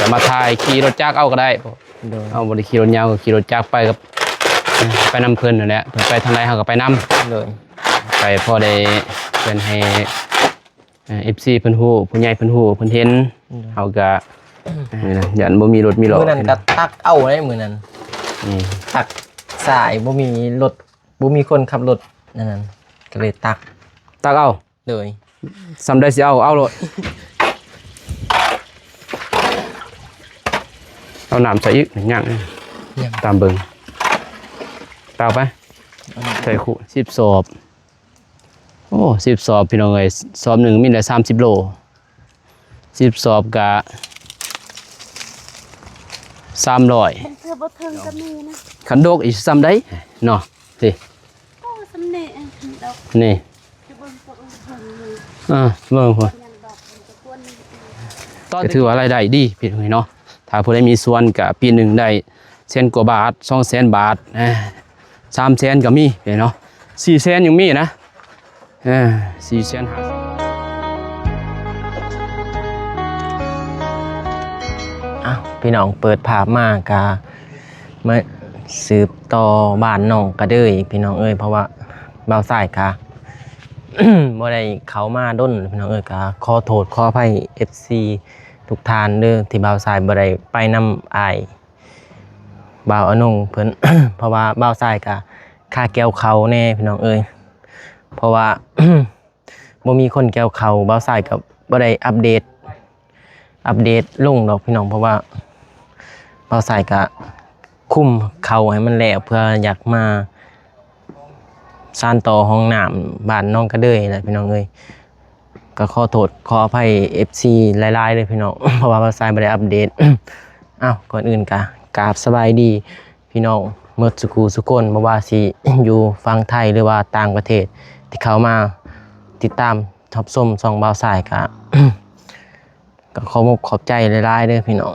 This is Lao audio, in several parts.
ສາມາດຖ່າຍຂີ່ລົດຈັກເອົາກໍໄດ້. ໂດຍ ເຮົາບໍ່ໄດ້ຂີ່ລົດຍາວ ກໍຂີ່ລົດຈັກໄປກັບ ໄປນຳເພິ່ນນັ້ນແຫຼະ ເພິ່ນໄປທາງໃດເຮົາກໍໄປນຳ. ໂດຍ ໄປພໍໄດ້ເພິ່ນໃຫ້ ເອີ ເອັຟຊີເພິ່ນຮູ້ ຜູ້ໃຫຍ່ເພິ່ນຮູ້ ເພິ່ນເຫັນ. ໂດຍ ເຮົາກະ ນີ້ນະ ຢ້ານບໍ່ມີລົດມີຫຼໍ້. ມື້ນັ້ນກະຕັກເອົາໄດ໋ ມື້ນັ້ນ. ນີ້ ຕັກສາຍ ບໍ່ມີລົດ ບໍ່ມີຄົນຂັບລົດອັນນັ້ນ ກະເລີຍຕັກ ຕັກເອົາ. ໂດຍ ສ່ຳໃດຊິເອົາ ເອົາໂລດ. ເອົານ້ຳໃສ່ອີກ ຍັງ ຍັງ ຕາມເບິ່ງ ຕາມໄປ. ອັນນີ້ ໃສ່ຄຸ ສິບສອບ. ໂອ້ ສິບສອບ ພີ່ນ້ອງເອີຍ ສອບໜຶ່ງມີແຕ່ສາມສິບໂລ ສິບສອບກະສາມຮ້ອຍ. ບາງເທື່ອບໍ່ເຖິງກໍມີນະ. ຄັນດົກອີກສ່ຳໃດເນາະ ຕິ ກໍສ່ຳນີ້ ຄັນດົກ ນີ້ ຈະເບິ່ງຕົວເບິ່ງເພິ່ນນີ້. ອ່າ ເບິ່ງພຸ້ນ ຍັງດອກມັນຈະກວນໜຶ່ງ. ກໍຖືວ່າລາຍໄດ້ດີ ພີ່ນ້ອງເອີຍເນາະ. ຖ້າຜູ້ໃດມີສວນກະປີໜຶ່ງໄດ້ແສນກວ່າບາດ ສອງແສນບາດ ສາມແສນກໍມີເນາະ ສີ່ແສນຍັງມີນະ ເອີ ສີ່ແສນ ຫ້າແສນ. ອ້າວ ພີ່ນ້ອງ ເປີດພາບມາກະມາສືບຕໍ່ບ້ານໜອງກະເດີຍ ພີ່ນ້ອງເອີຍ ເພາະວ່າບ່າວຊາຍກະ ບໍ່ໄດ້ເຂົ້າມາດົນ ພີ່ນ້ອງເອີຍ ກະຂໍໂທດຂໍອະໄພ ເອັຟຊີ ທຸກທ່ານເດີ ທີ່ບ່າວຊາຍບໍ່ໄດ້ໄປນຳອ້າຍບ່າວອານົງເພິ່ນ ເພາະວ່າບ່າວຊາຍກະຄາກ່ຽວເຂົ້າແດ່ ພີ່ນ້ອງເອີຍ ເພາະວ່າ ບໍ່ມີຄົນກ່ຽວເຂົ້າ ບ່າວຊາຍກໍບໍ່ໄດ້ອັບເດດ ອັບເດດລົງດອກ ພີ່ນ້ອງ ເພາະວ່າບ່າວຊາຍກໍຄຸມເຂົ້າໃຫ້ມັນແລ້ວ ເພື່ອຢາກມາສານຕໍ່ຫ້ອງນ້ຳບ້ານໜອງກະເດີຍແຫຼະ ພີ່ນ້ອງເອີຍ. ກໍຂໍໂທດຂໍອະໄພ ເອັຟຊີ ຫຼາຍໆເດີ ພີ່ນ້ອງ ເພາະວ່າບ່າວຊາຍບໍ່ໄດ້ອັບເດດ. ອ້າວ ກ່ອນອື່ນກໍກາບສະບາຍດີ ພີ່ນ້ອງໝົດສູ່ຄູ່ສູ່ຄົນ ບໍ່ວ່າຊິຢູ່ຝັ່ງໄທ ຫຼືວ່າຕ່າງປະເທດ ທີ່ເຂົ້າມາຕິດຕາມຮັບຊົມຊ່ອງບ່າວຊາຍ ກະ ກະຂໍມຸກຂອບໃຈຫຼາຍໆເດີພີ່ນ້ອງ.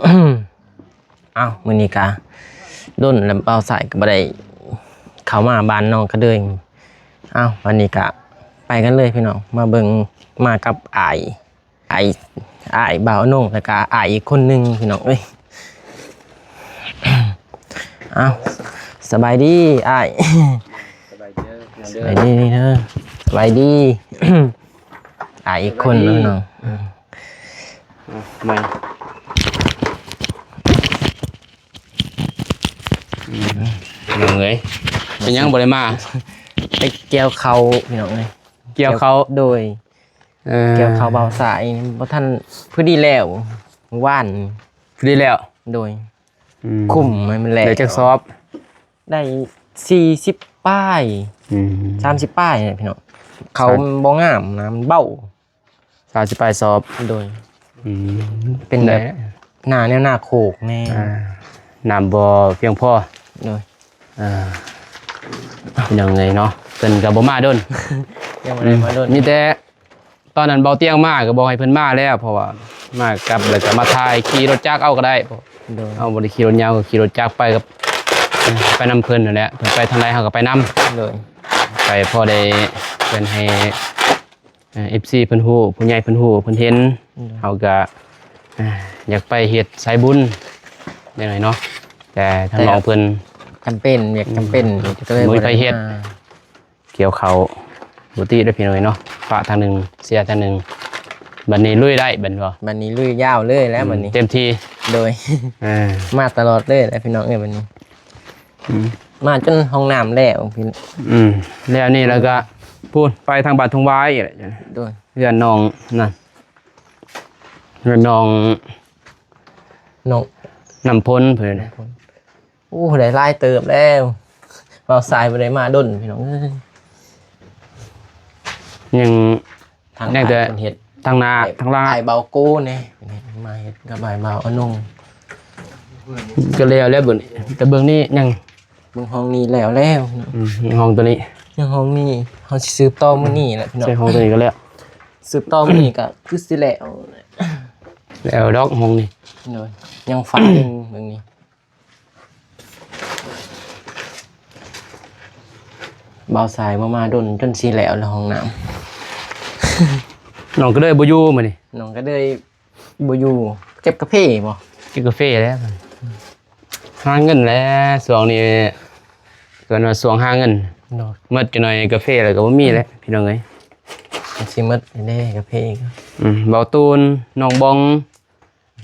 ອ້າວ ມື້ນີ້ກະດົນແລ້ວ ບ່າວຊາຍກະບໍ່ໄດ້ເຂົ້າມາບ້ານນ້ອງກະເດີຍ. ອ້າວ ວັນນີ້ກະໄປກັນເລີຍພີ່ນ້ອງ ມາເບິ່ງ ມາກັບອ້າຍ ອ້າຍ ອ້າຍບ່າວອານົງ ແລ້ວກະອ້າຍອີກຄົນໜຶ່ງພີ່ນ້ອງເອີຍ. ອ້າວ ສະບາຍດີອ້າຍ. ສະບາຍດີເດີ ສະບາຍດີເດີ ສະບາຍດີ. ອ້າຍອີກຄົນໜຶ່ງພີ່ນ້ອງ. ອືມ ອ້າວ ມາ ອືມ ພີ່ນ້ອງເອີຍ ເປັນຫຍັງບໍ່ໄດ້ມາ? ໄປກ່ຽວເຂົ້າພີ່ນ້ອງເອີຍ ກ່ຽວເຂົ້າ. ໂດຍ ເອີ ກ່ຽວເຂົ້າບ່າວຊາຍ ບໍ່ທັນ ພໍດີແລ້ວ ວານ ພໍດີແລ້ວ. ໂດຍ ອືມ ຄຸມໃຫ້ມັນແລ້ວ. ໄດ້ຈັກສອບ? ໄດ້ສີ່ສິບປາຍ ອືມ ສາມສິບປາຍນີ້ແຫຼະພີ່ນ້ອງ. ເຂົ້າມັນບໍ່ງາມນະ ມັນເບົາ. ສາມສິບປາຍສອບ. ໂດຍ ອືມ ເປັນແບບ ໄດ້ ນາແນວນາໂຄກແນ່ ອ່າ ນ້ຳບໍ່ພຽງພໍ. ໂດຍ ອ່າ ເປັນຫຍັງເລີຍເນາະ ເພິ່ນກໍບໍ່ມາດົນ ຍັງບໍ່ໄດ້ມາດົນ ອືມ ມີແຕ່ ຕອນນັ້ນເບົາຕຽງມາກໍບອກໃຫ້ເພິ່ນມາແລ້ວ ເພາະວ່າມາກັບແລ້ວກໍມາຖ່າຍຂີ່ລົດຈັກເອົາກໍໄດ້. ໂດຍ ເຮົາບໍ່ໄດ້ຂີ່ລົດຍາວ ກໍຂີ່ລົດຈັກໄປກັບ ໄປນຳເພິ່ນນັ້ນແຫຼະ ເພິ່ນໄປທາງໃດເຮົາກໍໄປນຳ. ໂດຍ ໄປພໍໄດ້ເພິ່ນໃຫ້ ເອີ ເອັຟຊີເພິ່ນຮູ້ ຜູ້ໃຫຍ່ເພິ່ນຮູ້ ເພິ່ນເຫັນ. ໂດຍ ເຮົາກໍ ເອີ ຢາກໄປເຮັດສາຍບຸນແນວໜ້ອຍເນາະ ແຕ່ທາງ ແຕ່ ນ້ອງເພິ່ນ ຈຳເປັນ ວຽກຈຳເປັນ ອືມ ກໍເລີຍບໍ່ມີໃຜເຮັດ ບໍ່ໄດ້ມາ. ກ່ຽວເຂົ້າ ບໍ່ຕິເດີພີ່ນ້ອງເອີຍເນາະ ປະທາງໜຶ່ງ ເສຍທາງໜຶ່ງ ບັດນີ້ລຸຍໄດ້ແມ່ນບໍ່? ບັດນີ້ລຸຍຍາວເລີຍແລ້ວ ອືມ ບັດນີ້ ເຕັມທີ່. ໂດຍ ອ່າ ມາຕະຫຼອດເລີຍແຫຼະພີ່ນ້ອງເອີຍ ບັດນີ້ ອືມ ມາຈົນຫ້ອງນ້ຳແລ້ວພີ່ ອືມ ແລ້ວນີ້ແລ້ວກໍ ອືມ ພຸ້ນ ໄປທາງບ້ານທົ່ງຫວາຍ. ໂດຍ ເຮືອນນ້ອງນັ້ນ ເຮືອນນ້ອງ ນ້ອງນ້ຳພົນເພິ່ນ. ນ້ຳພົນ ໂອ້ ໄດ້ຫຼາຍເຕີບແລ້ວ ບ່າວຊາຍບໍ່ໄດ້ມາດົນພີ່ນ້ອງເອີຍ. ຍັງ ທາງ ຍັງແຕ່ ອ້າຍເພິ່ນເຮັດ ທາງໜ້າ ແບບ ທາງຫຼັງ ອ້າຍເບົາໂກແນ່ ເພິ່ນເຮັດ ມາເຮັດກັບອ້າຍເບົາອານົງ ກໍແລ້ວແລ້ວເບິ່ງ ແຕ່ເບິ່ງນີ້ຍັງ ເບິ່ງຫ້ອງນີ້ແລ້ວແລ້ວ. ອືມ ຫ້ອງໂຕນີ້ ຍັງຫ້ອງນີ້ ເຮົາຊິສືບຕໍ່ມື້ນີ້ແຫຼະພີ່ນ້ອງ ໃສ່ຫ້ອງໂຕນີ້ກໍແລ້ວ ສືບຕໍ່ມື້ນີ້ກໍຄືຊິແລ້ວ ແລ້ວດອກຫ້ອງນີ້. ໂດຍ ຍັງຝາໜຶ່ງເບິ່ງນີ້ ບ່າວຊາຍບໍ່ມາດົນ ຈົນຊິແລ້ວແລ້ວຫ້ອງນ້ຳ. ນ້ອງກະເດີຍບໍ່ຢູ່ມື້ນີ້ ນ້ອງກະເດີຍບໍ່ຢູ່ ເກັບກາເຟບໍ່? ກິນກາເຟແລ້ວ ຫາເງິນແລ້ວ ຊ່ວງນີ້ເອີ້ນວ່າຊ່ວງຫາເງິນ. ໂດຍ ໝົດຈັກໜ້ອຍກາເຟແລ້ວກໍບໍ່ມີແລ້ວ ພີ່ນ້ອງເອີຍ. ມັນຊິໝົດເດ້ກາເຟກໍ ອືມ ເບົາຕູນ ນ້ອງບອງ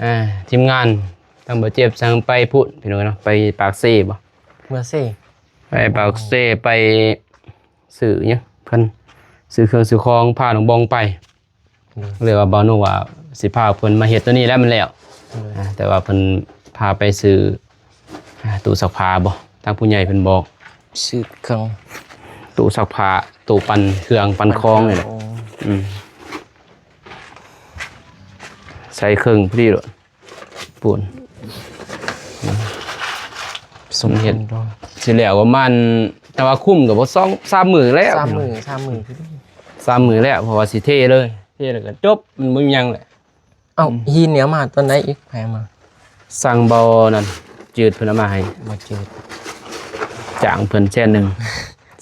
ອ່າ ທີມງານ ທັງບໍ່ເຈັບ ທັງໄປພຸ້ນ ພີ່ນ້ອງເອີຍເນາະ ໄປປາກເຊບໍ່ ເມືອເຊ ໄປປາກເຊ ໄປຊື້ຫຍັງ ເພິ່ນຊື້ເຄື່ອງຊື້ຂອງ ພານ້ອງບອງໄປ. ໂດຍ ເລີຍວ່າບ່າວນຸ່ງວ່າຊິພາເພິ່ນມາເຮັດໂຕນີ້ແລ້ວມັນແລ້ວ. ໂດຍ ອ່າ ແຕ່ວ່າເພິ່ນພາໄປຊື້ ອ່າ ຕູ້ຊັກຜ້າບໍ່ ທາງຜູ້ໃຫຍ່ເພິ່ນບອກ ຊື້ເຄື່ອງ ຕູ້ຊັກຜ້າ ຕູ້ປັ່ນເຄື່ອງປັ່ນຂອງນີ້ແຫຼະ. ໂອ້ ອືມ ໃສ່ເຄິ່ງພໍດີໂລດ ປູນ ສົມເຮັດ ຊິແລ້ວປະມານ ແຕ່ວ່າຄຸ້ມກໍບໍ່ສອງສາມມື້ແລ້ວ ສາມມື້ ສາມມື້ ສາມມື້ແລ້ວ ເພາະວ່າຊິເທເລີຍ ເທແລ້ວກໍຈົບ ມັນບໍ່ມີຫຍັງແຫຼະ. ເອົ້າ ອືມ ຫີນນີ້ເອົາມາຕອນໃດອີກ ໃຜເອົາມາ? ສັ່ງເບົານັ້ນ ຈືດເພິ່ນເອົາມາໃຫ້ ເບົາຈືດ ຈ້າງເພິ່ນແສນໜຶ່ງ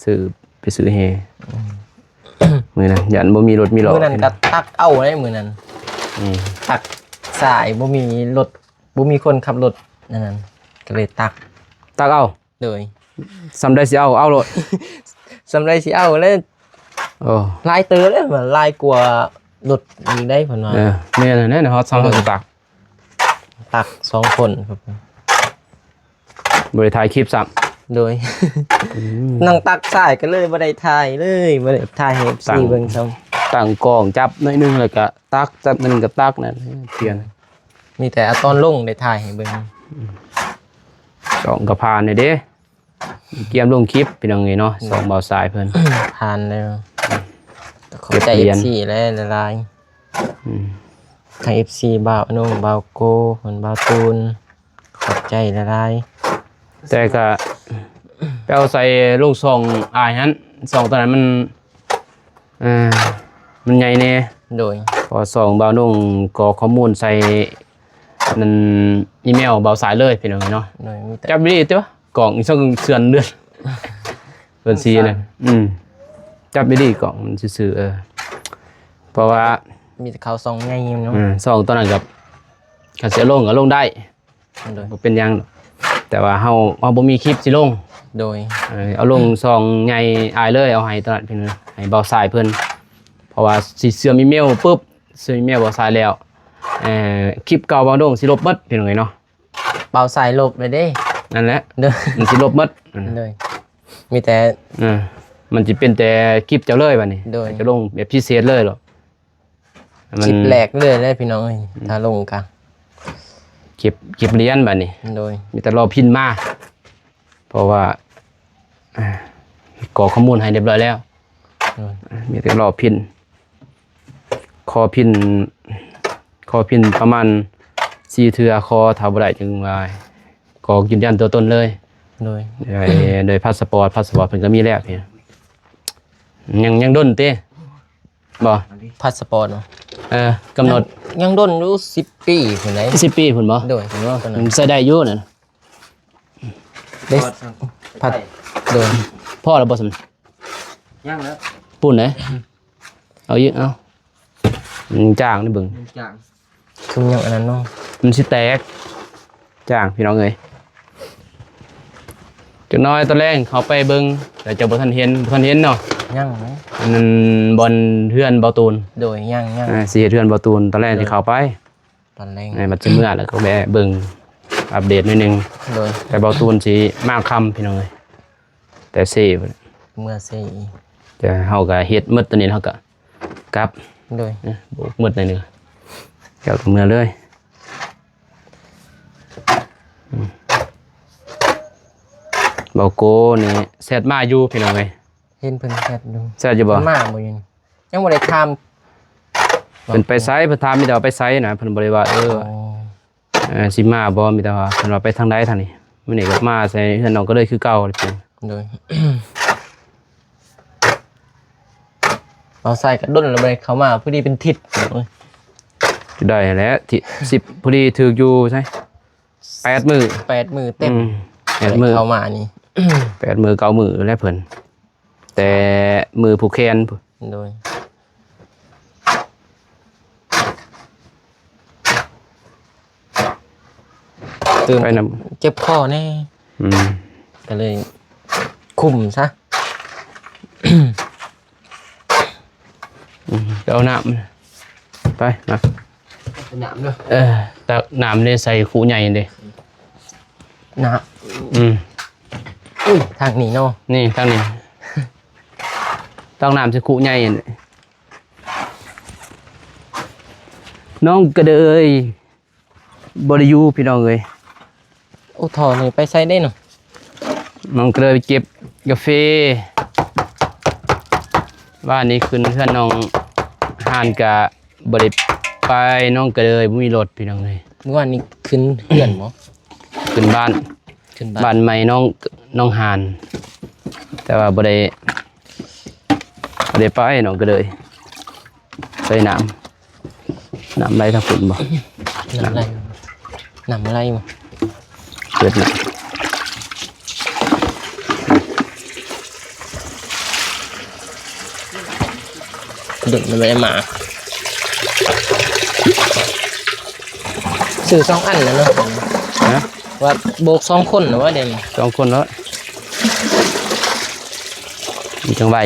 ຊື້ ໄປຊື້ແຮ່. ອືມ ມື້ນັ້ນຢ້ານບໍ່ມີລົດມີລໍ້ ມື້ນັ້ນກໍຕັກເອົາເດ້ມື້ນັ້ນ. ອືມ ຕັກສາຍ ບໍ່ມີລົດ ບໍ່ມີຄົນຂັບລົດອັນນັ້ນ ກໍເລີຍຕັກ ຕັກເອົາ. ໂດຍ ສ່ຳໃດຊິເອົາ ເອົາໂລດ ສ່ຳໃດຊິເອົາແລ້ວ. ໂອ້ ຫຼາຍເຕີບເດ້ ຫຼາຍກວ່າລົດອີກໄດ໋ເພິ່ນວ່າ. ເອີ ແມ່ນແຫຼະ ຮອດສ່ຳເຮົາຊິຕັກ ຕັກສອງຄົນ ບໍ່ໄດ້ຖ່າຍຄລິບຊ້ຳ. ໂດຍ ອືມ ນັ່ງຕັກສາຍກໍເລີຍບໍ່ໄດ້ຖ່າຍເລີຍ ບໍ່ໄດ້ຖ່າຍໃຫ້ເອັຟຊີເບິ່ງຊ້ຳ. ຕັ້ງກ້ອງຈັບໜ້ອຍໜຶ່ງ ແລ້ວກໍຕັກ ຈັບໜຶ່ງກໍຕັກນັ້ນ ປ່ຽນ ມີແຕ່ເອົາຕອນລົງໄດ້ຖ່າຍໃຫ້ເບິ່ງ. ອືມ ກ້ອງກໍຜ່ານແດ່ເດ້ ກຽມລົງຄລິບ ພີ່ນ້ອງເອີຍເນາະ ອືມ ຊ່ອງບ່າວຊາຍເພິ່ນ ຜ່ານແລ້ວ. ຂອບໃຈເອັຟຊີຫຼາຍໆ. ອືມ ທັງເອັຟຊີບ່າວອານົງ ບ່າວໂກ ເພິ່ນ ບ່າວຕູນ ຂອບໃຈຫຼາຍໆ. ແຕ່ກະໄປເອົາໃສ່ລົງຊ່ອງອ້າຍຫັ້ນ ຊ່ອງຕອນນັ້ນມັນ ເອີ ມັນໃຫຍ່ແດ່. ໂດຍ ເພາະວ່າຊ່ອງບ່າວນຸ່ງກໍຂໍ້ມູນໃສ່ນັ້ນ ອີເມວບ່າວສາຍເລີຍ ພີ່ນ້ອງເອີຍເນາະ. ໂດຍ ມີແຕ່ ຈັບດີໆຕິວະ ກ້ອງອີ່ຊ່ອງເຊື່ອນເດືອນ ເພິ່ນຊິນະ. ອືມ ຈັບດີໆກ້ອງມັນຊື່ໆ ເອີ ເພາະວ່າມີແຕ່ເຂົາຊ່ອງໃຫຍ່ເນາະ. ອືມ ຊ່ອງຕອນນັ້ນກໍ ຄັນຊິເອົາລົງກໍລົງໄດ້. ໂດຍ ບໍ່ເປັນຫຍັງດອກ ແຕ່ວ່າເຮົາ ເຮົາບໍ່ມີຄລິບຊິລົງ. ໂດຍ ເອີ ເອົາລົງຊ່ອງໃຫຍ່ອ້າຍເລີຍ ເອົາໃຫ້ຕະຫຼາດເພິ່ນ ໃຫ້ບ່າວຊາຍເພິ່ນ ເພາະວ່າຊິເຊື່ອມອີເມວປຶບ ເຊື່ອມອີເມວບ່າວຊາຍແລ້ວ ເອີ ຄລິບເກົ່າບ່າວດົງຊິລົບໝົດ ພີ່ນ້ອງເອີຍເນາະ. ບ່າວຊາຍລົບເລີຍເດ້ ນັ້ນແຫຼະ. ໂດຍ ມັນຊິລົບໝົດ. ໂດຍ ມີແຕ່ ເອີ ມັນຊິເປັນແຕ່ຄລິບເຈົ້າເລີຍບາດນີ້. ໂດຍ ເຈົ້າລົງແບບພິເສດເລີຍໂລດ. ມັນ ຄລິບແລກເລີຍແຫຼະພີ່ນ້ອງເອີຍ. ອືມ ຖ້າລົງກະເກັບ ເກັບຫຼຽນບາດນີ້. ໂດຍ ມີແຕ່ລໍພິມມາ ເພາະວ່າ ອ່າ ກອກຂໍ້ມູນໃຫ້ຮຽບຮ້ອຍແລ້ວ. ໂດຍ ມີແຕ່ລໍພິມ ຂໍພິມ ຂໍພິມປະມານສີ່ເທື່ອ ຂໍ ຖ້າບໍ່ໄດ້ຈຶ່ງວ່າກອກຢືນຢັນຕົວຕົນເລີຍ. ໂດຍ ໂດຍ ໂດຍພາສປອດ ພາສປອດເພິ່ນກໍມີແລ້ວ. ຍັງ ຍັງດົນຕິ? ບໍ່ ພາສປອດເນາະ. ເອີ ກຳນົດ ຍັງ ຍັງດົນຢູ່ ສິບປີພຸ້ນໃດ໋. ສິບປີພຸ້ນບໍ່? ໂດຍ ມັນໃຊ້ໄດ້ຢູ່ນັ້ນ. ໄດ້ ພາສ ໂດຍ ພໍແລ້ວບໍ່ຊັ້ນ? ຍັງແລ້ວ ປູນເດ້. ເອົາອີກ ເອົາ ມັນຈາງນີ້ເບິ່ງ ມັນຈາງ. ຄືຍັງອັນນັ້ນເນາະ ມັນຊິແຕກ ຈ້າງ ພີ່ນ້ອງເອີຍ. ຈັກໜ້ອຍຕອນແລງເຂົ້າໄປເບິ່ງ ແຕ່ເຈົ້າບໍ່ທັນເຫັນ ບໍ່ທັນເຫັນເນາະ. ຍັງ ອັນນັ້ນບ່ອນເຮືອນເບົາຕູນ. ໂດຍ ຍັງ ຍັງ ອ່າ ຊິເຮັດເຮືອນເບົາຕູນ ຕອນແລງ ໂດຍ ຊິເຂົ້າໄປຕອນແລງ. ອ່າ ບັດຊິເມືອແລ້ວກໍແວ່ເບິ່ງ ອັບເດດໜ້ອຍໜຶ່ງ. ໂດຍ ແຕ່ເບົາຕູນຊິມາຄ່ຳ ພີ່ນ້ອງເອີຍ. ແຕ່ເຊ ເມືອເຊ ແຕ່ເຮົາກໍເຮັດໝົດຕົວນີ້ ເຮົາກໍກັບ. ໂດຍ ເອີ ໂບກໝົດໃນເໜືອ ເຈົ້າກໍເມືອເລີຍ. ອືມ ເບົາໂກນີ້ແຊັດມາຢູ່ ພີ່ນ້ອງເອີຍ. ເຫັນເພິ່ນແຊັດຢູ່ ແຊັດຢູ່ບໍ່? ເພິ່ນມາບໍ່ຢູ່ນີ້? ຍັງບໍ່ໄດ້ຖາມ ເພິ່ນໄປໃສ ເພິ່ນຖາມມີແຕ່ວ່າໄປໃສນະ ເພິ່ນບໍ່ໄດ້ວ່າ ເອີ ອໍ ເອີ ຊິມາບໍ່ ມີແຕ່ວ່າເພິ່ນວ່າໄປທາງໃດທາງນີ້. ມື້ນີ້ກໍມາໃສ່ເຮືອນນ້ອງກໍເລີຍຄືເກົ່າ. ໂດຍ ເອົາໃສ່ກໍດົນແລ້ວບໍ່ໄດ້ເຂົ້າມາ ພໍດີເປັນທິດ. ໄດ້ແຫຼະ ທິດສິບ ພໍດີຖືກຢູ່ໃສ ແປດມື້ ແປດມື້ເຕັມ. ອືມ ແປດມື້ ເຂົ້າມານີ້ ແປດມື້ເກົ້າມື້ແລ້ວເພິ່ນ ແຕ່ມື້ຜູກແຂນ. ໂດຍ ຕື່ມ ໄປນຳ ເຈັບຄໍແດ່ ອືມ ກໍເລີຍຄຸມຊະ. ອືມ ໄປເອົານ້ຳ ໄປນະ ເອົານ້ຳເດີ ເອີ ຕັກນ້ຳເດ້ ໃສ່ຄຸໃຫຍ່ເດ້ ນ້ຳ ອືມ ອຸ້ຍ ທາງນີ້ເນາະ ນີ້ທາງນີ້ ຕັກນ້ຳໃສ່ຄຸໃຫຍ່ ນ້ອງກະເດີຍ ບໍ່ໄດ້ຢູ່ພີ່ນ້ອງເອີຍ. ໂອ້ ທໍ່ນີ້ໄປໃສເດ້ເນາະ? ນ້ອງກະເດີຍໄປເກັບກາເຟ. ວານນີ້ຂຶ້ນເຮືອນນ້ອງຫານກະບໍ່ໄດ້ໄປ, ນ້ອງກະເດີຍບໍ່ມີລົດພີ່ນ້ອງເອີຍ. ມື້ວານນີ້ຂຶ້ນເຮືອນບໍ່? ຂຶ້ນບ້ານ ຂຶ້ນບ້ານ ບ້ານໃໝ່ນ້ອງ ນ້ອງຫານ ແຕ່ວ່າບໍ່ໄດ້ ບໍ່ໄດ້ໄປ ນ້ອງກະເດີຍ. ໃສ່ນ້ຳ ນ້ຳໄຫຼທາງພຸ້ນບໍ່? ນ້ຳໄຫຼ ນ້ຳໄຫຼບໍ່? ເປີດນ້ຳ ດຶງມັນໄປມາ ຊື້ສອງອັນແລ້ວເນາະ. ຮະ? ວ່າໂບກສອງຄົນນະວ່າດຽວນີ້ ສອງຄົນເນາະ ມັນຈັ່ງໄວ.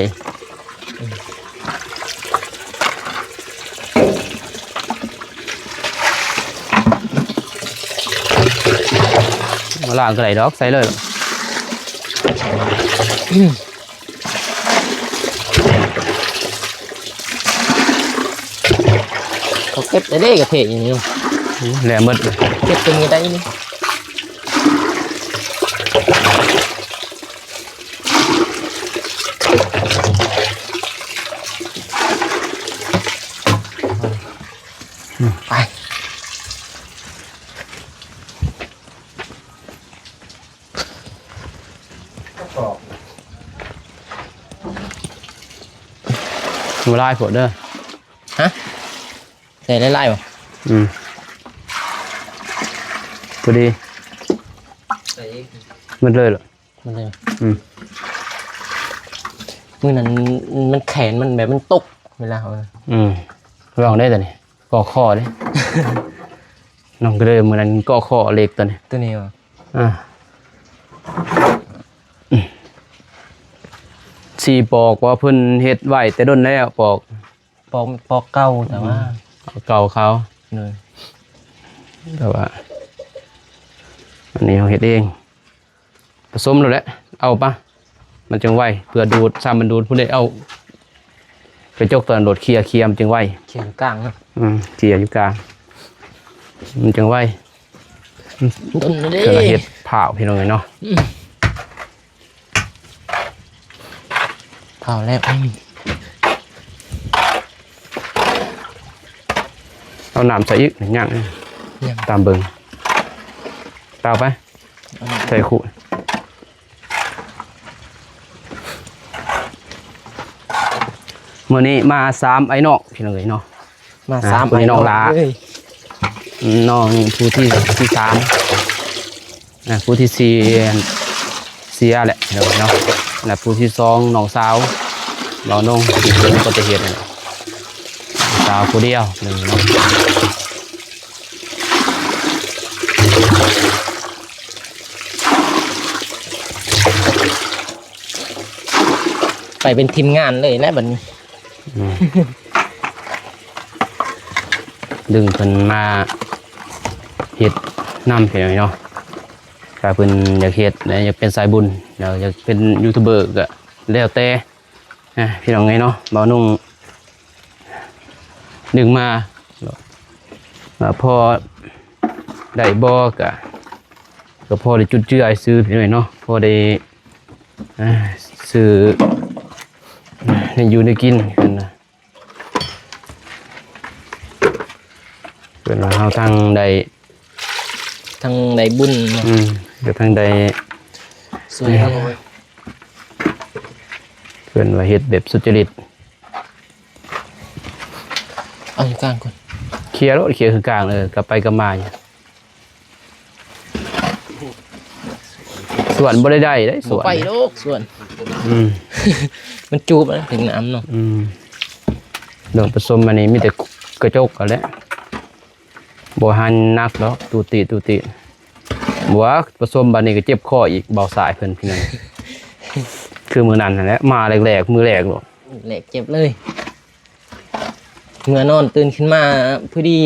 ບໍ່ລ້າງກໍໄດ້ດອກ ໃສ່ເລີຍ. ເຂົາເກັບໄດ້ເດ້ກະເພະຢູ່ນີ້ ແຫຼະໝົດ ເກັບແຕ່ມື້ໃດນີ້. ໄປ ບໍ່ຫຼາຍໂພດເດີ. ຮະ? ໃສ່ຫຼາຍໆບໍ່? ອືມ ພໍດີ ໃສ່ອີກ ໝົດເລີຍເຫລອ? ມັນເລີຍ ອືມ ມື້ນັ້ນມັນແຂນມັນແບບມັນຕົກເວລາເຮົາ ອືມ ລອງໄດ້ຕອນນີ້ ກໍຂໍ້ເດ້ ນ້ອງກະເດີຍມື້ນັ້ນກໍຂໍ້ເຫຼັກຕອນນີ້ ຕົວນີ້ຫວາ? ອ່າ ອືມ ສີ່ປອກວ່າເພິ່ນເຮັດໄວ້ແຕ່ດົນແລ້ວ ປອກ ປອກ ປອກເກົ່າ ແຕ່ວ່າ ອືມ ເກົ່າເຂົາ ໂດຍ ແຕ່ວ່າ ອັນນີ້ເຮົາເຮັດເອງ ປະສົມໂລດແຫຼະ ເອົາປະ ມັນຈັ່ງໄວ ເພື່ອດູດ ຊ້ຳມັນດູດ ຜູ້ໃດເອົາກະຈົກຕອນໂດດເຄຍ ເຄຍມັນຈຶ່ງໄວ ເຄຍຢູ່ກາງເນາະ ອືມ ເຄຍຢູ່ກາງ ມັນຈຶ່ງໄວ ດົນເດ້ ເຮັດພ້າວ ພີ່ນ້ອງເອີຍເນາະ ອືມ ພ້າວແລ້ວ ອືມ ເອົານ້ຳໃສ່ອີກ ຍັງ ຍັງ ຕາມເບິ່ງ ຕາມໄປ ໃສ່ຄຸ ມື້ນີ້ມາສາມອ້າຍນ້ອງພີ່ນ້ອງເອີຍເນາະ ມາສາມອ້າຍນ້ອງ ນ້ອງຫຼ້າ ນ້ອງຜູ້ທີ ທີສາມ ອ່າ ຜູ້ທີສີ່ເສຍແຫຼະພີ່ນ້ອງເນາະ ແລະຜູ້ທີສອງນ້ອງສາວ ເບົານົງ ທີ່ເກີດອຸບັດຕິເຫດນັ້ນແຫຼະ ສາວຜູ້ດຽວໜຶ່ງເນາະ. ໄປເປັນທີມງານເລີຍແຫຼະບັດນີ້ ອືມ ດຶງເພິ່ນມາເຮັດນຳ ພີ່ນ້ອງເນາະ ຖ້າເພິ່ນຢາກເຮັດ ແລະ ຢາກເປັນສາຍບຸນ ແລ້ວຢາກເປັນຢູທູບເບີ ກໍແລ້ວແຕ່ ອ່າ ພີ່ນ້ອງເອີຍເນາະ ເບົານຸ່ງດຶງມາ ວ່າພໍໄດ້ບໍ່ ກະ ກະພໍໄດ້ຈຸນເຈືອຊື່ ພີ່ນ້ອງເນາະ ພໍໄດ້ ອ່າ ຊື້ ໃຫ້ຢູ່ໄດ້ກິນ ເພິ່ນນະ ເພິ່ນວ່າເຮົາທັງໄດ້ ທັງໄດ້ບຸນເນາະ ອືມ ກໍທັງໄດ້ຊ່ວຍເຮົາ ເພິ່ນວ່າເຮັດແບບສຸດຈະລິດ ເອົາຢູ່ກາງກ່ອນ ເຄຍໂລດ ເຄຍຄືກາງ ເອີ ກັບໄປກັບມາຢູ່ ສວນບໍ່ໄດ້ໄດ້ເດ້ ສວນ ບໍ່ໄປດອກສວນ ອືມ ມັນຈູບເຖິງນ້ຳເນາະ ອືມ ເລື່ອງປະສົມອັນນີ້ມີແຕ່ກະຈົກຫັ້ນແຫຼະ ບໍ່ຫັນໜັກດອກ ຕູຕີ ຕູຕີ ອືມ ບໍ່ວ່າປະສົມບາດນີ້ກໍເຈັບຄໍອີກ ເບົາສາຍເພິ່ນພີ່ນ້ອງ ຄືມື້ນັ້ນຫັ້ນແຫຼະ ມາແລກໆ ມື້ແລກໂລດ ແລກເຈັບເລີຍ ເມື່ອນອນຕື່ນຂຶ້ນມາພໍດີ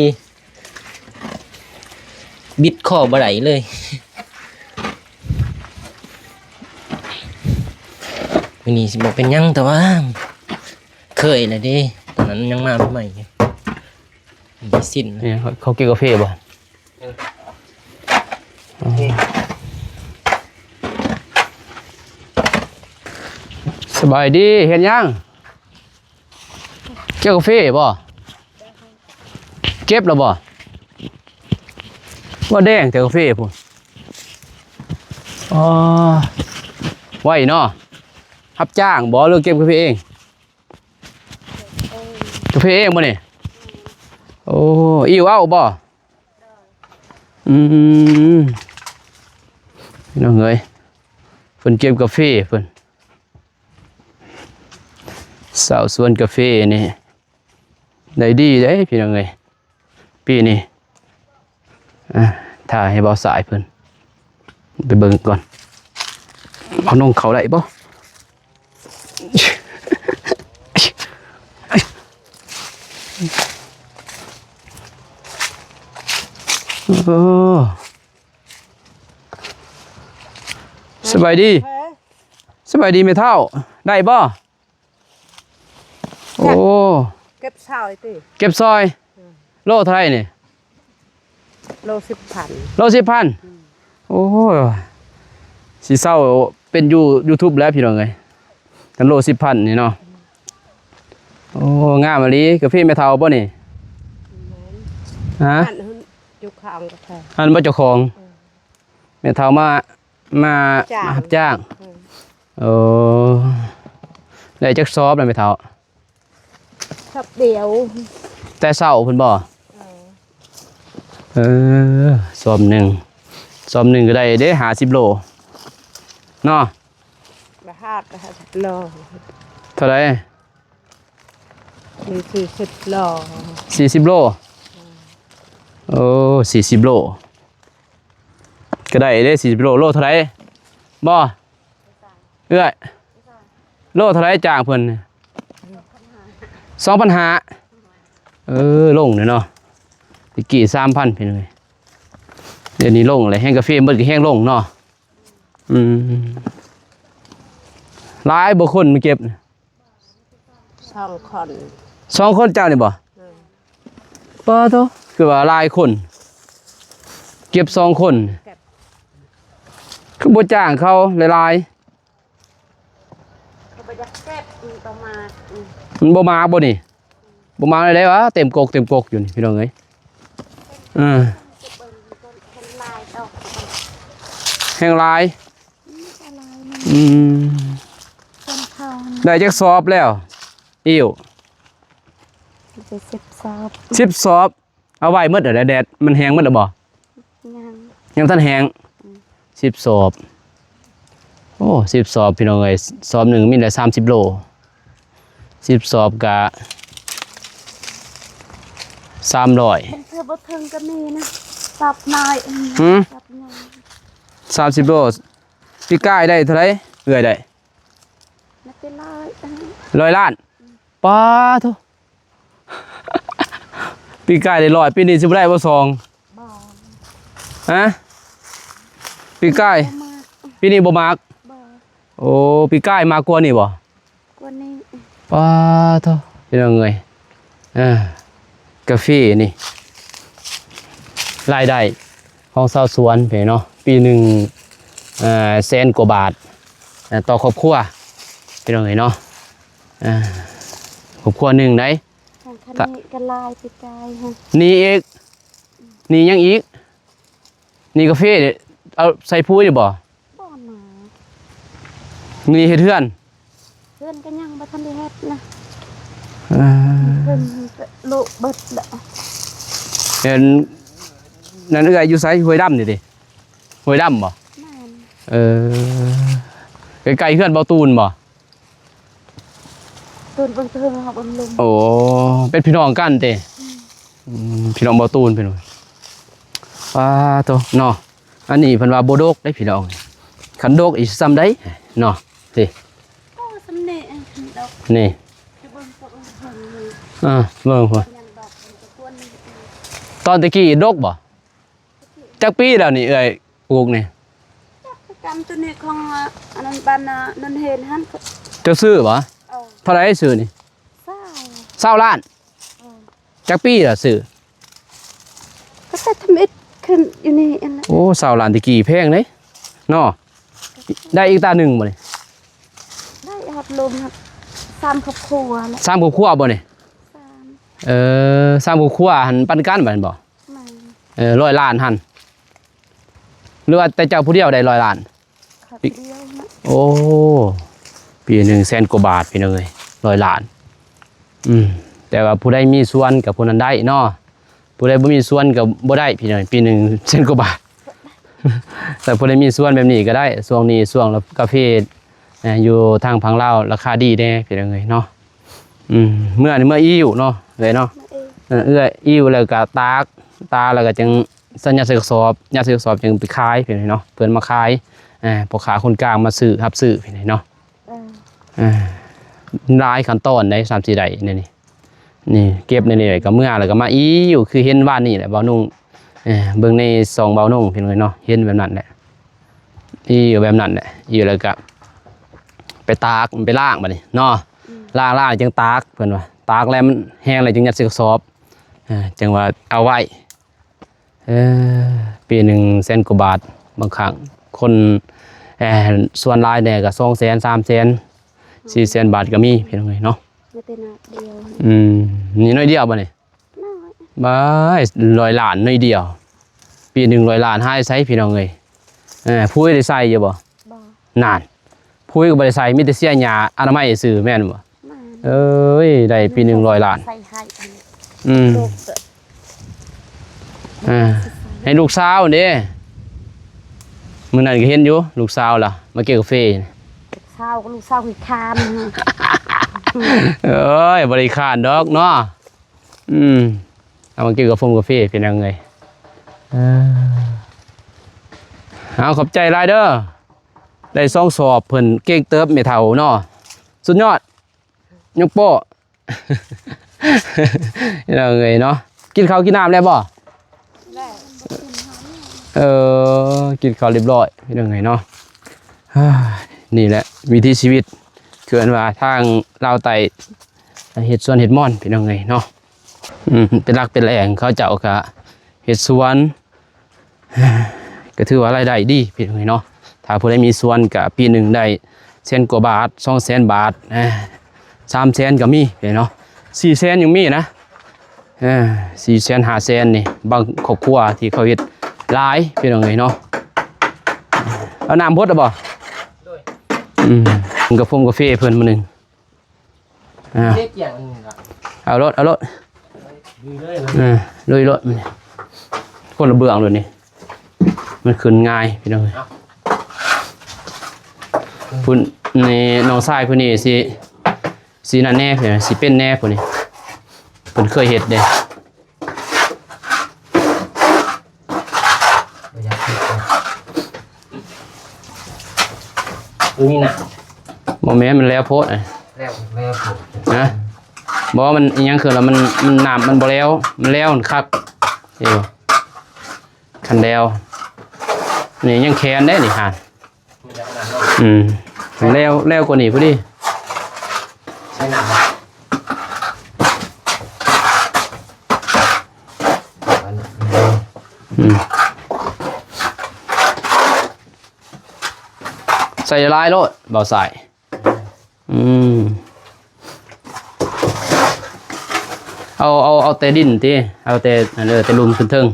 ບິດຄໍບໍ່ໄດ້ເລີຍ. ມື້ນີ້ຊິບໍ່ເປັນຫຍັງ ແຕ່ວ່າເຄີຍແລ້ວເດ້ ຕອນນັ້ນຍັງມາໃໝ່ໆຢູ່ ມີສິ້ນ ນີ້ເຂົາ ເຂົາກິນກາເຟບໍ່? ສະບາຍດີ ເຮັດຫຍັງ? ເກັບກາເຟບໍ່? ເກັບແລ້ວບໍ່? ວ່າແດງແຕ່ກາເຟພຸ້ນ ອໍ ໄວເນາະ ຮັບຈ້າງບໍ່ ຫຼືເກັບກາເຟເອງ? ກາເຟເອງບໍ່ນີ້? ໂອ້ ອີ່ວເອົາບໍ່? ອືມ ພີ່ນ້ອງເອີຍ ເພິ່ນເກັບກາເຟເພິ່ນ ຊາວສວນກາເຟນີ້ ໄດ້ດີເດ້ພີ່ນ້ອງເອີຍ ປີນີ້ ອ່າ ຖ້າໃຫ້ເບົາສາຍເພິ່ນ ໄປເບິ່ງກ່ອນ ເອົານົງເຂົ້າໄດ້ບໍ່? ໂອ້ ສະບາຍດີ ສະບາຍດີແມ່ເຖົ້າ ໄດ້ບໍ່? ໂອ້ ເກັບຊອຍຕິ ເກັບຊອຍ ອືມ ໂລເທົ່າໃດນີ້? ໂລສິບພັນ ໂລສິບພັນ ອືມ ໂອ້ ຊິເຊົາເປັນຢູ ຢູທູບແລ້ວພີ່ນ້ອງເອີຍ ຄັນໂລສິບພັນນີ້ເນາະ ໂອ້ ງາມອີ່ຫຼີ ກາເຟແມ່ເຖົ້າບໍ່ນີ້? ແມ່ນ ຮະ? ອັນ ເຈົ້າຂອງກາເຟ ອັນບໍ່ເຈົ້າຂອງ ເອີ ແມ່ເຖົ້າມາ ມາ ຈ້າງ ມາຮັບຈ້າງ ອືມ ໂອ້ ໄດ້ຈັກສອບແລ້ວແມ່ເຖົ້າ? ສອບດຽວ ແຕ່ເຊົ້າພຸ້ນບໍ່? ເອີ ເອີ ສອບໜຶ່ງ ສອບໜຶ່ງກໍໄດ້ເດ້ ຫ້າສິບໂລເນາະ ບໍ່ຮອດ ຫ້າສິບໂລ ເທົ່າໃດ? ສີ່ສິບໂລ ສີ່ສິບໂລ ເອີ ໂອ້ ສີ່ສິບໂລ ກໍໄດ້ເດ້ ສີ່ສິບໂລ ໂລເທົ່າໃດ? ບໍ່ ເອື້ອຍ ໂລເທົ່າໃດຈ້າງເພິ່ນ? ສອງພັນຫ້າ ເອີ ລົງແລ້ວເນາະ ແຕ່ກີ້ສາມພັນ ພີ່ນ້ອງເອີຍ ດຽວນີ້ລົງແລ້ວ ແຮງກາເຟໝົດກໍແຮງລົງເນາະ ອືມ ຫຼາຍບໍ່ຄົນມາເກັບ? ສອງຄົນ ສອງຄົນເຈົ້ານີ້ບໍ່? ເອີ ປາໂທ ຄືວ່າຫຼາຍຄົນ ເກັບສອງຄົນ ເກັບ ຄືບໍ່ຈ້າງເຂົາຫຼາຍໆ? ເຂົາບໍ່ຢາກເກັບ ມັນບໍ່ມາກ ອືມ ມັນບໍ່ມາກບໍ່ນີ້? ບໍ່ມາກໄດ້ວະ ເຕັມກົກ ເຕັມກົກຢູ່ນີ້ ພີ່ນ້ອງເອີຍ ເອີ ແຮງຫຼາຍ ອືມ ໄດ້ຈັກສອບແລ້ວ? ອີ່ວ ໄດ້ສິບສອບ ສິບສອບ ເອົາໄວ້ໝົດແລ້ວ ແດດມັນແຫ້ງໝົດແລ້ວບໍ່? ຍັງ ຍັງບໍ່ທັນແຫ້ງ ອືມ ສິບສອບ ໂອ້ ສິບສອບ ພີ່ນ້ອງເອີຍ ສອບໜຶ່ງມີແຕ່ສາມສິບໂລ ສິບສອບກະສາມຮ້ອຍ ບາງເທື່ອບໍ່ເຖິງກໍມີນະ ສອບນ້ອຍ ຫືມ ສອບນ້ອຍ ສາມສິບໂລ ປີກາຍໄດ້ເທົ່າໃດ ເອື້ອຍໄດ້? ໜ້າຈະຮ້ອຍ ຮ້ອຍລ້ານ ປາໂທ ປີກາຍໄດ້ຮ້ອຍ ປີນີ້ຊິບໍ່ໄດ້ບໍ່ສອງ? ບໍ່ ຮະ? ປີກາຍ ບໍ່ມາກ ປີນີ້ບໍ່ມັກ? ບໍ່ ໂອ້ ປີກາຍມັກກວ່ານີ້ບໍ່? ກວ່ານີ້ ປາໂທ ພີ່ນ້ອງເອີຍ ອ່າ ກາເຟນີ້ ລາຍໄດ້ຂອງຊາວສວນເນາະ ປີໜຶ່ງ ເອີ ແສນກວ່າບາດ ເອີ ຕໍ່ຄອບຄົວ ພີ່ນ້ອງເອີຍເນາະ ອ່າ ຄອບຄົວໜຶ່ງໃດ໋ ທາງຄັນນີ້ກໍລາຍປີກາຍຫັ້ນ ນີ້ອີກ ນີ້ຫຍັງອີກ? ນີ້ກາເຟ ເອົາໃສ່ປຸ໋ຍນີ້ບໍ່? ບໍ່ນະ ນີ້ເຮັດເຮືອນ ເຮືອນກໍຍັງບໍ່ທັນໄດ້ເຮັດນະ ເອີ ເພິ່ນໂລະເບິດແລ້ວ ເຫັນນັ້ນເອື້ອຍຢູ່ໃສ? ຫ້ວຍດຳນີ້ຕິ? ຫ້ວຍດຳບໍ່? ແມ່ນ ເອີ ໃກ້ໆເຮືອນເບົາຕູນບໍ່? ຕູນເບິ່ງເທິງເຮົາເບິ່ງລຸ່ມ ໂອ້ ເປັນພີ່ນ້ອງກັນຕິ? ອືມ ອືມ ພີ່ນ້ອງເບົາຕູນ ພີ່ນ້ອງ ປາໂທເນາະ. ອັນນີ້ເພິ່ນວ່າບໍ່ດົກເດ້ພີ່ນ້ອງ ຄັນດົກອີກສ່ຳໃດເນາະ ນີ້ ໂອ້ ສ່ຳນີ້ ນີ້ ຄືເບິ່ງພວກເພິ່ນນີ້ ເອີ ເບິ່ງພຸ້ນ ຍັງດອກເພິ່ນຕະກວນນີ້ ຕອນແຕ່ກີ້ດົກບໍ່? ຈັກປີແລ້ວນີ້ເອື້ອຍປູກນີ້? ຈັກຄືກັນ ໂຕນີ້ຂອງ ອັນນັ້ນ ບ້ານນາ ນນເຮນຫັ້ນ ເຈົ້າຊື້ບໍ່? ເອີ ເທົ່າໃດຊື້ນີ້? ຊາວ ຊາວລ້ານ ເອີ ຈັກປີລະຊື້? ກໍແຕ່ທຳອິດຂຶ້ນຢູ່ນີ້ອັນນັ້ນ ໂອ້ ຊາວລ້ານແຕ່ກີ້ແພງເດ້ເນາະ ໄດ້ອີກຕາໜຶ່ງບໍ່ນີ້? ໄດ້ຮອດລົມ ສາມຄອບຄົວແຫຼະ ສາມຄອບຄົວບໍ່ນີ້? ສາມ ເອີ ສາມຄອບຄົວຫັ້ນປັນກັນບໍ່ແມ່ນບໍ່? ແມ່ນ ເອີ ຮ້ອຍລ້ານຫັ້ນ ຫຼືວ່າແຕ່ເຈົ້າຜູ້ດຽວໄດ້ຮ້ອຍລ້ານ? ຂ້ອຍຜູ້ດຽວນະ ໂອ້ ປີໜຶ່ງແສນກວ່າບາດພີ່ນ້ອງເອີຍ ຮ້ອຍລ້ານ ອືມ ແຕ່ວ່າຜູ້ໃດມີສວນກໍຜູ້ນັ້ນໄດ້ເນາະ ຜູ້ໃດບໍ່ມີສວນກໍບໍ່ໄດ້ພີ່ນ້ອງ ປີໜຶ່ງແສນກວ່າບາດ ແຕ່ຜູ້ໃດມີສວນແບບນີ້ກໍໄດ້ ຊ່ວງນີ້ຊ່ວງກາເຟ ເອີ ຢູ່ທາງຝັ່ງລາວລາຄາດີແດ່ພີ່ນ້ອງເອີຍເນາະ ອືມ ເມື່ອນີ້ເມື່ອອີ່ຢູ່ເນາະ ເອື້ອຍເນາະ ເອີ ເອື້ອອີ່ຢູ່ແລ້ວກໍຕາກ ຕາກແລ້ວກໍຈຶ່ງ ສັນຍາໃສ່ກະສອບ ຍາໃສ່ກະສອບຈຶ່ງໄປຂາຍພີ່ນ້ອງເນາະ ເພິ່ນມາຂາຍ ເອີ ພໍ່ຄ້າຄົນກາງມາຊື້ ຮັບຊື້ພີ່ນ້ອງເນາະ ເອີ ເອີ ຫຼາຍຂັ້ນຕອນໃດ ສ່ຳຊິໄດ້ແນວນີ້ ນີ້ເກັບແນວນີ້ແລ້ວກໍເມືອ ແລ້ວກໍມາອີ່ຢູ່ ຄືເຫັນວານນີ້ແຫຼະ ບ່າວນຸ່ງ ເອີ ເບິ່ງໃນຊ່ອງບ່າວນຸ່ງພີ່ນ້ອງເນາະ ເຫັນແບບນັ້ນແຫຼະ ອີ່ຢູ່ແບບນັ້ນແຫຼະ ອີ່ຢູ່ແລ້ວກໍໄປຕາກ ໄປລ້າງບັດນີ້ເນາະ ອືມ ລ້າງ ລ້າງແລ້ວຈຶ່ງຕາກ ເພິ່ນວ່າຕາກແລ້ວມັນແຫ້ງແລ້ວຈຶ່ງຍັດໃສ່ກະສອບ ເອີ ຈຶ່ງວ່າເອົາໄວ້ ເອີ ປີໜຶ່ງແສນກວ່າບາດ ບາງຄັ້ງຄົນ ເອີ ສ່ວນຫຼາຍແດ່ກໍສອງແສນ ສາມແສນ ສີ່ແສນບາດກໍມີພີ່ນ້ອງເອີຍເນາະ ມີແຕ່ໜ້ອຍດຽວ ອືມ ນີ້ໜ້ອຍດຽວບໍ່ນີ້? ນ້ອຍ ບາຍ ຮ້ອຍລ້ານໜ້ອຍດຽວ ປີໜຶ່ງຮ້ອຍລ້ານຫາໃສພີ່ນ້ອງເອີຍ ເອີ ປຸ໋ຍໄດ້ໃສ່ຢູ່ບໍ່? ບໍ່ ນັ້ນ ປຸ໋ຍກໍບໍ່ໄດ້ໃສ່ ມີແຕ່ເສຍຫຍ້າອະນາໄມຊື່ແມ່ນບໍ່? ແມ່ນ ເອີຍ ໄດ້ປີໜຶ່ງຮ້ອຍລ້ານ ໃສ່ໃຫ້ ອືມ ເອີ ໃຫ້ລູກສາວເດ້ ມື້ນັ້ນກໍເຫັນຢູ່ ລູກສາວລະມາເກັບກາເຟ ລູກສາວ ກໍລູກສາວຂີ້ຄ້ານ ເອີຍ ບໍ່ໄດ້ຄ້ານດອກເນາະ ອືມ ເອົາມາກິນກາຟົງກາເຟ ພີ່ນ້ອງເອີຍ ເອີ ເອົາ ຂອບໃຈຫຼາຍເດີ ໄດ້ສອງສອບ ເພິ່ນເກັ່ງເຕີບແມ່ເຖົ້າເນາະ ສຸດຍອດ ຍົກໂປ້ ພີ່ນ້ອງເອີຍເນາະ ກິນເຂົ້າກິນນ້ຳແລ້ວບໍ່? ແລ້ວ ເອີ ກິນເຂົ້າລຽບຮ້ອຍ ພີ່ນ້ອງເອີຍເນາະ ນີ້ແຫຼະວິຖີຊີວິດ ຄືອັນວ່າທາງລາວໃຕ້ເຮັດສວນເຮັດມ່ອນ ພີ່ນ້ອງເອີຍເນາະ ອືມ ເປັນຫຼັກເປັນແຫຼ່ງ ເຂົາເຈົ້າກະເຮັດສວນ ກໍຖືວ່າລາຍໄດ້ດີພີ່ນ້ອງເອີຍເນາະ ຖ້າຜູ້ໃດມີສວນກໍປີໜຶ່ງໄດ້ແສນກວ່າບາດ ສອງແສນບາດ ສາມແສນກໍມີເນາະ ສີ່ແສນຍັງມີນະ ເອີ ສີ່ແສນ ຫ້າແສນນີ້ ບາງຄອບຄົວທີ່ເຂົາເຮັດຫຼາຍພີ່ນ້ອງເອີຍເນາະ ເອົານ້ຳບົດແລ້ວບໍ່? ໂດຍ ອືມ ກາຟງກາເຟເພິ່ນມື້ໜຶ່ງ ອ່າ ເຮັດຫຍັງອັນນີ້ລະ ເອົາໂລດ ເອົາໂລດ ລຸຍເລີຍນະ ເອີ ລຸຍໂລດ ຄົນລະເບື້ອງໂລດນີ້ ມັນຂຶ້ນງ່າຍພີ່ນ້ອງເອີຍ ເອົ້າ ພຸ້ນນີ້ ນ້ອງຊາຍຜູ້ນີ້ຊິ ຊິນັ້ນແດ່ ຊິເປັນແດ່ຜູ້ນີ້ ເພິ່ນເຄີຍເຮັດເດ້ ບໍ່ຢາກເຮັດເລີຍ ໂຕນີ້ນະ ບໍ່ແມ່ນ ມັນແຫຼວໂພດ ແຫຼວ ແຫຼວໂພດ ຮະ ບໍ່ ມັນອີ່ຫຍັງຄືລະ ມັນ ມັນ ນ້ຳມັນບໍ່ແຫຼວ ມັນແຫຼວມັນຄັກ ເອີ ຄັນແຫຼວ ນີ້ຍັງແຂນເດ້ນີ້ຫາ ອືມ ແລ້ວ ແລ້ວກວ່ານີ້ພໍດີ ໃສ່ນ້ຳ ອືມ ໃສ່ຫຼາຍໂລດ ບໍ່ໃສ່ ອືມ ເອົາ ເອົາ ເອົາແຕ່ດິນຕິ ເອົາແຕ່ ອັນ ເອີ ແຕ່ລຸ່ມຂຶ້ນເທິງ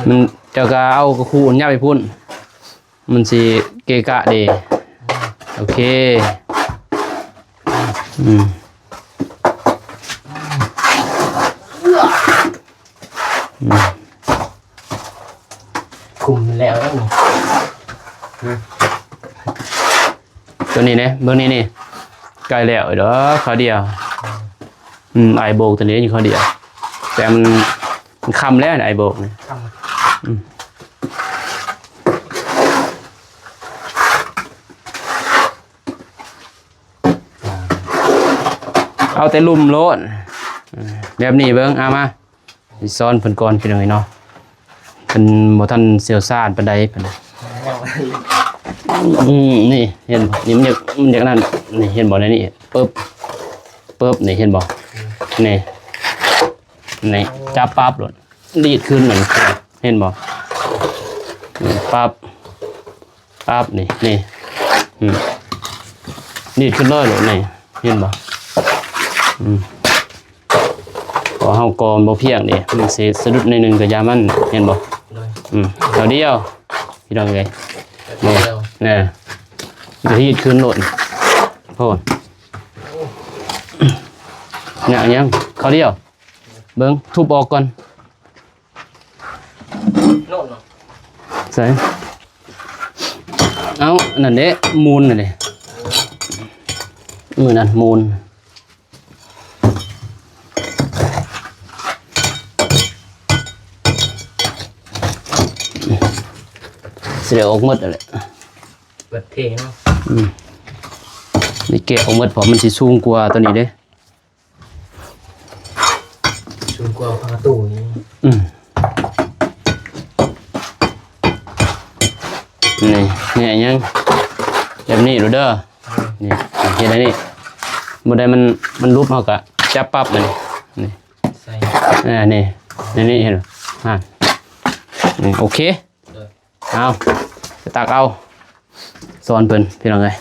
ມັນ ເຈົ້າກໍເອົາກະຄູນຍັບໄປພຸ້ນ ມັນຊິເກະກະເດ້ ໂອເຄ ອືມ ອືມ ຄຸມແລ້ວນີ້ ໂຕນີ້ເດ້ ເບິ່ງນີ້ ນີ້ ໃກ້ແລ້ວດອກ ຄາວດຽວ ອືມ ອ້າຍໂບກໂຕນີ້ຢູ່ຄາວດຽວ ແຕ່ມັນ ມັນຄ່ຳແລ້ວນະ ໄອ້ໂບກນີ້ ຄ່ຳ ອືມ ເອົາແຕ່ລຸ່ມໂລດ ແບບນີ້ເບິ່ງ ເອົາມາ ຊິສອນເພິ່ນກ່ອນ ພີ່ນ້ອງເອີຍເນາະ ເພິ່ນບໍ່ທັນຊ່ຽວຊານປານໃດ ເພິ່ນ ອືມ ນີ້ເຫັນບໍ່ ນີ້ມັນຢາກ ມັນຢາກນັ້ນ ນີ້ເຫັນບໍ່ ໃນນີ້ ປຶບ ປຶບ ນີ້ເຫັນບໍ່ ນີ້ ນີ້ ຈັບປັບໂລດ ດີດຂຶ້ນນັ້ນ ເຫັນບໍ່ ປັບ ປັບ ນີ້ ນີ້ ອືມ ດີດຂຶ້ນເລີຍໂລດ ນີ້ ເຫັນບໍ່ ອືມ ເພາະເຮົາກໍບໍ່ພຽງເດ້ ມັນຊິສະດຸດໜ້ອຍໜຶ່ງກໍຢ່າມັນ ເຫັນບໍ່ ໂດຍ ອືມ ເທົ່າດຽວ ພີ່ນ້ອງເອີຍ ເທົ່າດຽວ ນີ້ ຈະດີດຂຶ້ນໂລດ ໂພດ ຍາກຫຍັງ ເຂົ້າດຽວ ເບິ່ງ ທຸບອອກກ່ອນ ໂນ່ນເນາະ ໃສ່ ເອົາ ອັນນັ້ນເດ້ ມູນນັ້ນເດ້ ມື້ນັ້ນມູນ ຊິໄດ້ອອກໝົດຫັ້ນແຫຼະ ເປີດເທເນາະ ອືມ ນີ້ແກະອອກໝົດ ເພາະມັນຊິສູງກວ່າຕົວນີ້ເດ້. ສູງກວ່າຝາຕູ້ນີ້ ອືມ ນີ້ ນີ້ຫຍັງ ແບບນີ້ໂລດເດີ ເອີ ນີ້ ເຮັດອັນນີ້ ບໍ່ໄດ້ມັນ ມັນຫຼຸບ ເຮົາກະຈັບປັບມັນ ນີ້ ໃສ່ ເອີ ນີ້ ນີ້ ນີ້ ເຫັນບໍ່ ຫັ້ນ ນີ້ ໂອເຄ ເອີ ເອົາ ໄປຕັກເອົາ ສອນເພິ່ນ ພີ່ນ້ອງເອີຍ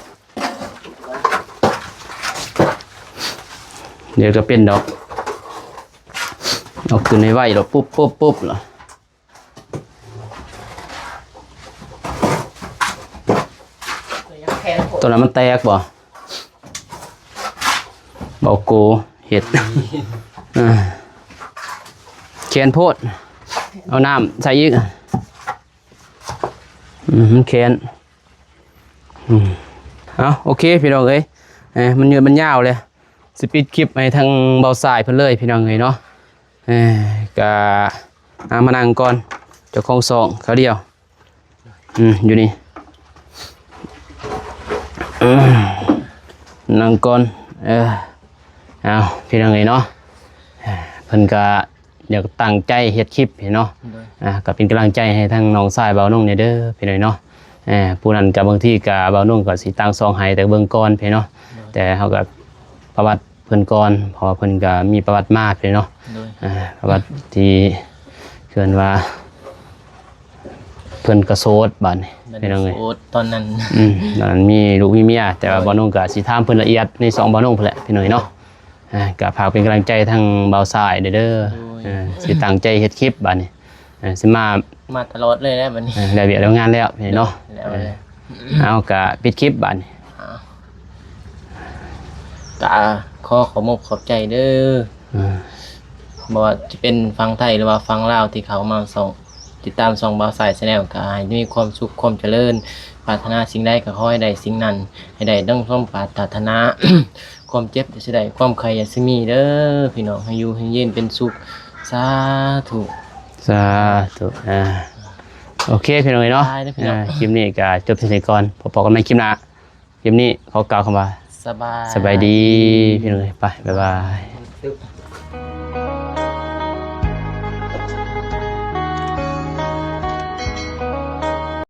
ດຽວກໍເປັນດອກ ເອົາຂຶ້ນໃຫ້ໄວໂລດ ປຸບ ປຸບ ປຸບ ລະ ຕົວນັ້ນມັນແຕກບໍ່? ເບົາໂກເຮັດ ອ່າ ແຂນໂພດ ເອົານ້ຳໃສ່ອີກ ອືມ ມັນແຂນ ອືມ ເອົາ ໂອເຄ ພີ່ນ້ອງເອີຍ ເອີ ມັນຍືດມັນຍາວເລີຍ ຊິປິດຄລິບໃຫ້ທາງເບົາຊາຍເພິ່ນເລີຍ ພີ່ນ້ອງເອີຍເນາະ ເອີ ກະ ອ່າ ມານັ່ງກ່ອນ ເຈົ້າຂອງຊ່ອງ ຄາວດຽວ ອືມ ຢູ່ນີ້ ອືມ ນັ່ງກ່ອນ ເອີ ເອົາ ພີ່ນ້ອງເອີຍເນາະ ເພິ່ນກະ ຢາກຕັ້ງໃຈເຮັດຄລິບເນາະ ໂດຍ ອ່າ ກໍເປັນກຳລັງໃຈໃຫ້ທາງນ້ອງຊາຍບ່າວນົງແດ່ເດີ ພີ່ນ້ອງເນາະ ເອີ ຜູ້ນັ້ນກໍບາງທີກໍບ່າວນົງກໍຊິຕັ້ງຊ່ອງໃຫ້ ແຕ່ເບິ່ງກ່ອນພີ່ເນາະ ໂດຍ ແຕ່ເຮົາກໍປະຫວັດເພິ່ນກ່ອນ ເພາະວ່າເພິ່ນກໍມີປະຫວັດມາພີ່ເນາະ ໂດຍ ອ່າ ປະຫວັດທີ່ເອີ້ນວ່າ ເພິ່ນກໍໂສດບາດນີ້ ບາດນີ້ ພີ່ນ້ອງເອີຍ ໂສດຕອນນັ້ນ ອືມ ຕອນນັ້ນມີລູກມີເມຍ ແຕ່ວ່າ ໂດຍ ບ່າວນົງກໍຊິຖາມເພິ່ນລະອຽດໃນຊ່ອງບ່າວນົງພຸ້ນແຫຼະ ພີ່ນ້ອງເອີຍເນາະ ອ່າ ກໍຝາກເປັນກຳລັງໃຈທາງບ່າວຊາຍແດ່ເດີ ໂດຍ ເອີ ຊິຕັ້ງໃຈເຮັດຄລິບບາດນີ້ ເອີ ຊິມາ ມາຕະຫຼອດເລີຍແຫຼະບາດນີ້ ເອີ ແລ້ວວຽກແລ້ວງານແລ້ວເນາະ ແລ້ວ ເອີ ເອົາ ກະປິດຄລິບບາດນີ້ ເອົາ ກະຂໍຂອບມຸກຂອບໃຈເດີ ເອີ ບໍ່ວ່າຈະເປັນຝັ່ງໄທ ຫຼືວ່າຝັ່ງລາວ ທີ່ເຂົ້າມາຊ່ອງ ຕິດຕາມຊ່ອງບ່າວຊາຍ Channel ກໍໃຫ້ມີຄວາມສຸກຄວາມຈະເລີນ ປາດຖະໜາສິ່ງໃດກໍຂໍໃຫ້ໄດ້ສິ່ງນັ້ນ ໃຫ້ໄດ້ດັ່ງສົມປາດຖະໜາ ຄວາມເຈັບຢ່າຊິໄດ້ ຄວາມໄຂ້ຢ່າຊິມີເດີພີ່ນ້ອງ ໃຫ້ຢູ່ໃຫ້ເຢັນເປັນສຸກ ສາທຸ ສາທຸ ອ່າ ໂອເຄ ພີ່ນ້ອງເອີຍເນາະ ບາຍເດີພີ່ນ້ອງ ອ່າ ຄລິບນີ້ກໍຈົບເທົ່ານີ້ກ່ອນ ພົບກັນໃໝ່ຄລິບໜ້າ ຄລິບນີ້ຂໍກ່າວຄຳວ່າ ສະບາຍ ສະບາຍດີ ພີ່ນ້ອງເອີຍ ໄປ ບາຍບາຍ.